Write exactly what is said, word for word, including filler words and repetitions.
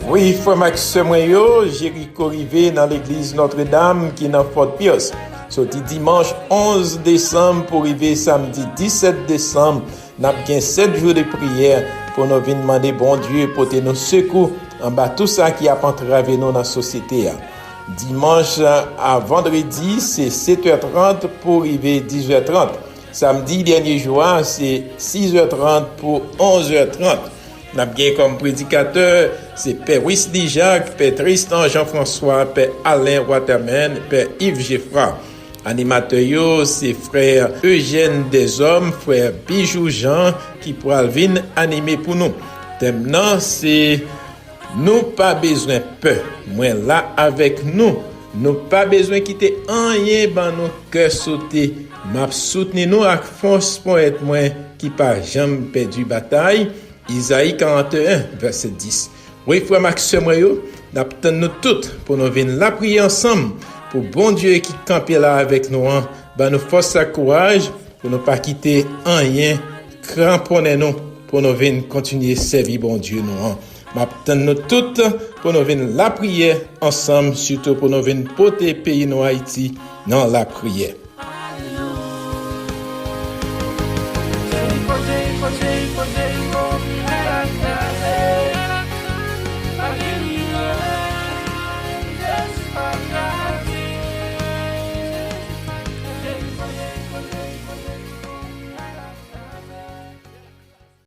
Wi, frè m ak sè mwen yo, Jeriko rive nan legliz Nòtredam ki nan Fort Pierce. Soti dimanch onz desanm pou rive samdi disèt desanm, n ap gen sèt jou de priyè pou nou vin mande Bondye pote nou sekou anba tou sa ki ap antrave nou nan sosyete a. Dimanch a vandredi, se sèt è trant pou rive diz è trant. Samdi, dènye jou a, se sis è trant pou onz è trant. N ap gen kòm predikatè, se Pè Wisly Jacques, Pè Tristan Jean François, Pè Alain Waterman, Pè Yves Geffrard. Animatè yo, se frè Eugène Deshommes, frè Bijou Jean, ki pral vin anime pou nou. Tèm nan, se Nou pa bezwen pè. Mwen la avèk nou. Nou pa bezwen kite anyen ban nou kè sote. M ap soutni nou ak fòs ponyèt mwen ki pa janm pèdi batay. Izayi karannteyen, vèsè dis. Wi, frè m ak sè mwen yo, n ap tann nou tout pou nou vin lapriyè ansanm, pou Bondye ki kanpe la avèk nou an ban nou fòs ak kouraj, pou nou pa kite anyen kranponnen nou, pou nou vin kontinye sèvi Bondye nou an. M ap tann nou tout pou nou vin lapriyè ansanm, sitou pou nou vin pote peyi nou Ayiti nan lapriyè.